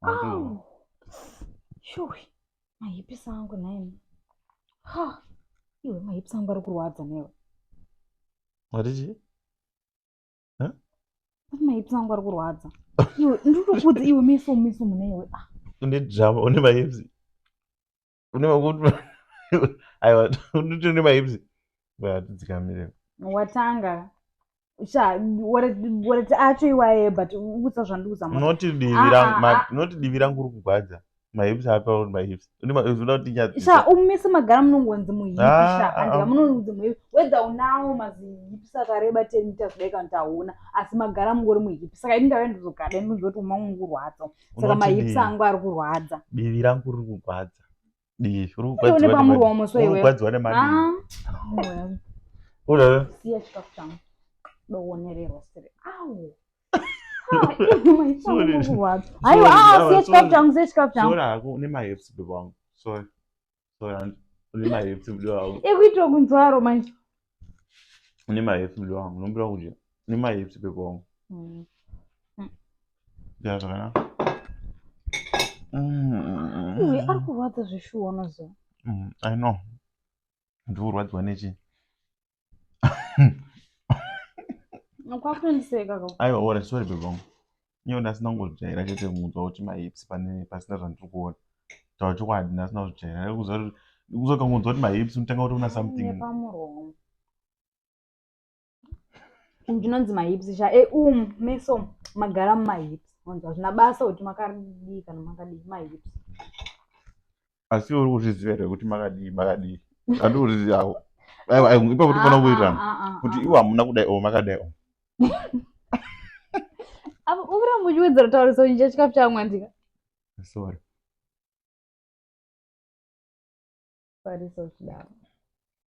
Au. Shuwi. Mahipisi angu nhaimi. Ha. Iwe mahipisi angu ari kurwadza newe. Wati chii? Ati mahipisi angu ari kurwadza. Iwe ndiri iwe meso meso mune iwe. Ah. Une drama, une mahipsi. Une makuti aiwa unoti une mahipsi. Vatidzikamire. Watanga. Sha wareti acho iwaye but ukutsa zvandikuza. Unoti divi Ah, rangu ah, ma- ah. unoti divi rangu riri kugwadza. Mahips apa uri mahips. Une mahips unoda kuti nyadzisa. Sha umese magara munongonzi muhipi Ah, sha ah, handika ah. munonzi muhipi whether unawo mazihips akareba 10 meters kudai kana kuti hauna asi magara mungori muhipi saka ini ndauya ndizogara ndinonzwa kuti umangu kurwadza saka Unoti mahips divi. angu ari kurwadza Divi rangu riri kugwadza. Divi riri Iwe une kugwadziwa pamuromo so riri iwe kugwadziwa nemadii. Ah, well, Unoona? siya chikafu changu doonererwa sere au Ah, iwe mahips angu Sorry. ari kurwadza aiwa Sorry, ah, aiwa, siya chikafu sorry. changu siya chikafu changu Sorry hako une mahips bebe wangu. Sorry. Sorry hanti. Une mahips mudiwa wangu. ekuitwa kunzwaro manje Une mahips mudiwa wangu. Unombira kudya. Une mahips bebe wangu. Ya zvakanaka. Iwe ari kurwadza zveshuwa unoziva. I know. Ndikurwadziwa nechi. Kwakutondiseka ka. Aiwa, ora sorry bebe wangu. Iyo ndasina kungojaira chete kunzwa kuti mahips pane pasina zvandiri kuona. Taura chokwadi ndasina kuzvijaira. Kuzoka kunzwa kuti mahips unotanga kutoona something. Nepamuromo. Chinhu chinonzi mahips sha e um meso magara mumahips. Wanzwa hazvina basa kuti makadii kana makadii mahips. Asi uri kuzviziva here kuti makadii makadii? Handi kuzviziva hako. Aiwa, aiwa, ipapo tofanira kuwirirana kuti iwo hamuna kudai o makadai o. Apa ukuramba uchiwedzera kutaurisa uchidya chikafu changu andika. Sorry. Farisa uchidaro.